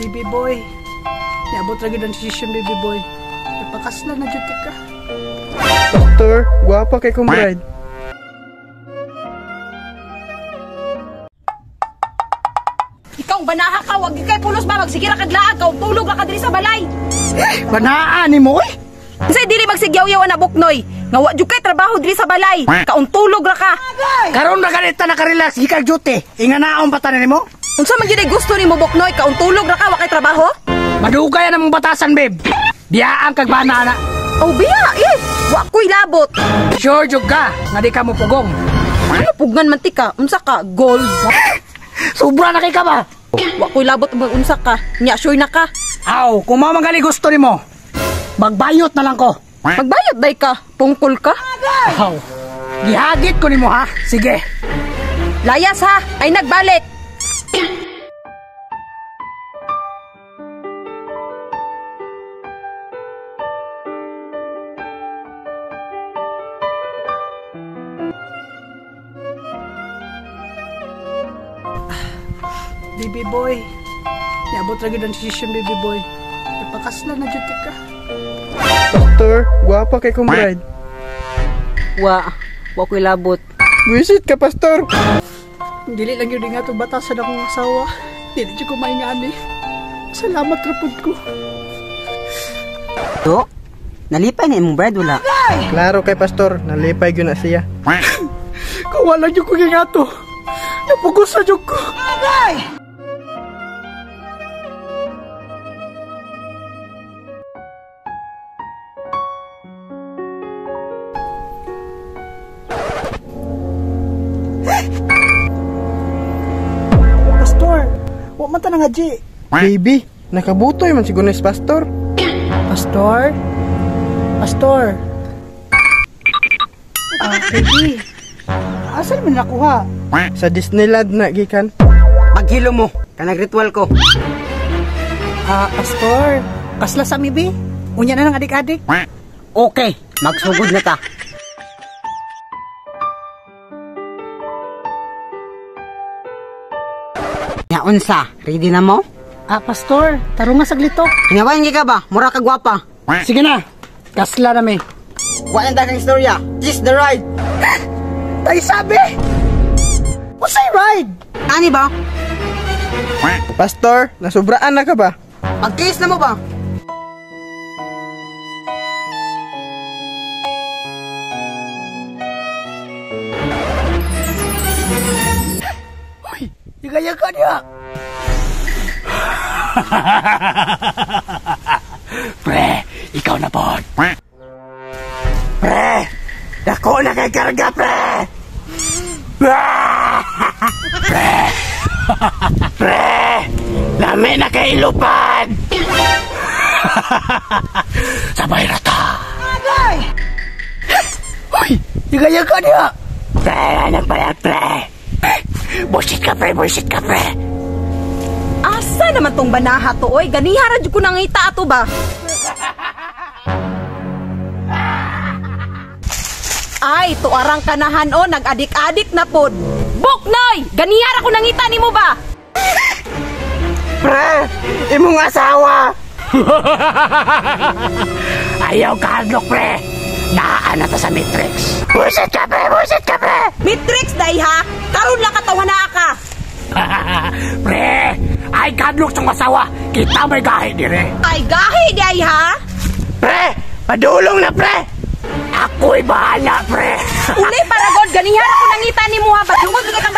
Baby boy. Niabot ra gyud ang decision, baby boy. Napakasla na jud ka. Pastor, guwapa kay kong bride. Ikaw banaha ka, wag kay pulos ba magsigira kag laag ka, tulog ra ka diri sa balay. Banaan nimo oy. Unsay dili magsigyaw-yaw na buknoy? Nga wa jud kay trabaho diri sa balay. Kauntulog ra ka. Karon ra ganita nakarelax gikan duty. Inganaon pa tanan nimo? Unsa man gyud ay gusto nimo buknoy? Kauntulog ra ka, wa kay trabaho? Madugay na mong batasan, babe. Biyaan kag bana na. Oh, biya eh. Wa ko'y labot. Sure jud ka nga di ka mo pugong. Ano pugngan man ti ka? Unsa ka? Gold. Sobra na kay ka ba? Wa ko'y labot mag unsa ka. Nya sure na ka. Aw, kung mao man gali gusto nimo, magbayot na lang ko. Magbayot day ka, pungkol ka. Aw. Gihagit ko nimo ha. Sige. Layas ha, ay nagbalik. Baby boy. Niabot ra gyud ang decision, baby boy. Napakasla na jud ka. Pastor, guwapa kay kong bride. Wa, wa ko'y labot. Buisit ka, Pastor. Dili lang yun nga itong batasan akong asawa. Dili jud ko maingani. Salamat ra pud ko. To, nalipay na imong bride wala. Klaro kay Pastor, nalipay gyud na siya. Kung wala jud ko gingato, napugos na jud ko. Pastor, wa man ta nangadji. Baby, nakabutoy man siguro ni Pastor. Pastor? Pastor? Ah, baby. Asan man nakuha? Sa Disneyland na gikan. Paghilo mo, kanag ritual ko. Ah, Pastor, kasla sa mi bi. Unya na nang adik-adik. Okay, magsugod na ta. Nya unsa, ready na mo? Ah, Pastor, tarong nga saglito. Hinawayan ka ba? Mura ka gwapa. Sige na, kasla na mi. Wa nang daghang istorya. This the ride. Tay sabi! Unsay ride? Ani ba? Pastor, nasubraan na ka ba? Pag-kiss na mo ba? Uy, higaya ka niya. Pre, ikaw na po. Pre, dako na kay karga, pre. Pre, pre, lami na kay ilupad. Sabay rata. Uy, higaya ka niya. Pre, nagbayad, pre. Bullshit ka, pre, bullshit ka, pre. Asa naman tong banaha to oy? Ganiha ra jud ko nangita ato ba? Ay, tuarang kanahan o, nag-adik-adik na pod. Buknoy! Ganiha ra ko nangita nimo ba? Pre, imong asawa. Ayaw kahadlok, pre. Naa na ta sa Matrix. Bullshit ka, pre, bullshit ka, pre. Matrix day ha? Karon lang katawa na ka. Pre, ay kadlok sa asawa. Kita may gahi dire. Ay gahi di ay ha? Pre, padulong na, pre. Ako'y bahala, pre. Uli paragod, ganiha ra ko nangita nimo ha. Badlungon gyud kang